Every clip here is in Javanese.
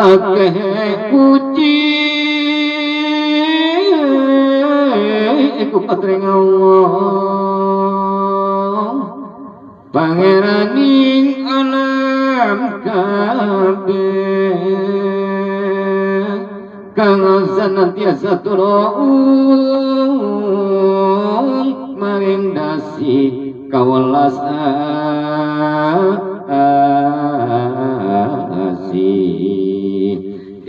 Akeh puji iku katring Allah pangeraning alam kabeh kang senantiasa tulung maring dasi kawelas asih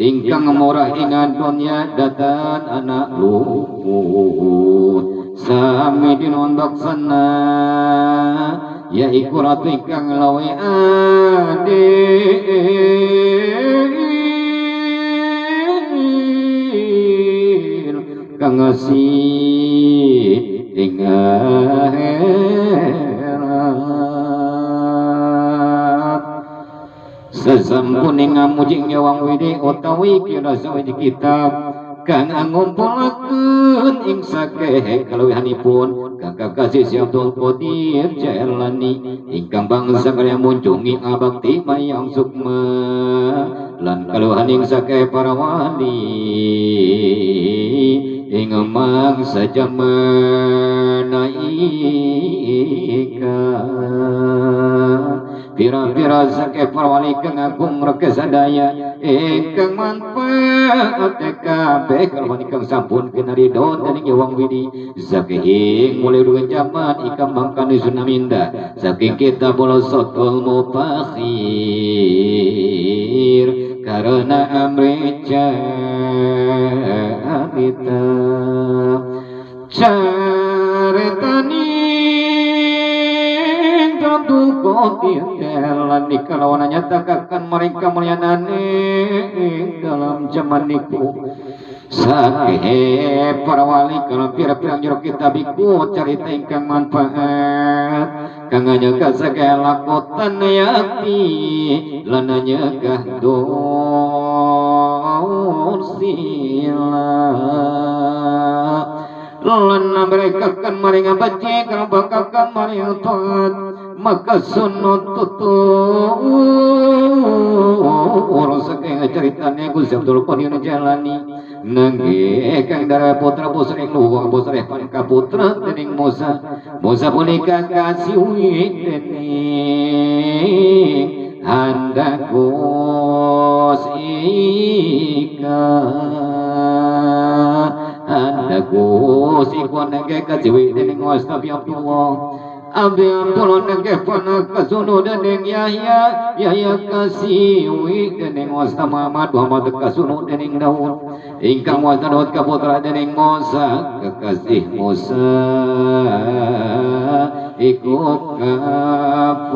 ingkang murah ing donya datan anak luput sami dinondak sana yaiku ratu ingkang lawe adil kang asih ing akhirat. Sesampune ngamuji Nyawang Widi utawi kira sawiji kitab kang ngumpulaken ing sakehe kaluwihanipun kang kakasih Si Abdul Qadir Jailani ingkang bangsa karya munjungi ngabakti mayang sukma lan kaluwihan ing sakehe para wali ing mangsa jaman ika. Pira-pira sake para wali kang agung reke sadaya ingkang manfaat kabeh kalwan ingkang sampun kinaridho dening Hyang Widi saking mulai rugen jaman ikam mangkane sunaminda saking kitab Sotol Mufakhir karena amri carita caritani lan dikalawana nyatakakan mereka mulyanane dalam zaman niku sakehe para wali kalau pira-pira jero kitab iku carita ingkang manfaat kang nyegah sakehe lakotan yakti lan nyegah dorsila lan mereka kan maring becik bakakan maring taat maka sunut tutur saking ceritane Gusti Abdul Qadir Jailani nangge kang dara putra pusri luwung pusri kaputra dening Musa Musa punika kasiwi dening handakus ika handakus iku nangge kasiwi dening Mustafa Abdullah Abi Abdullah nangge panah kasunu dening Yahya Yahya kasiwi dening wasta Muhammad Muhammad kasunu dening Daud ingkang wasta Daud kaputra dening Musa kekasih Musa iku kaputra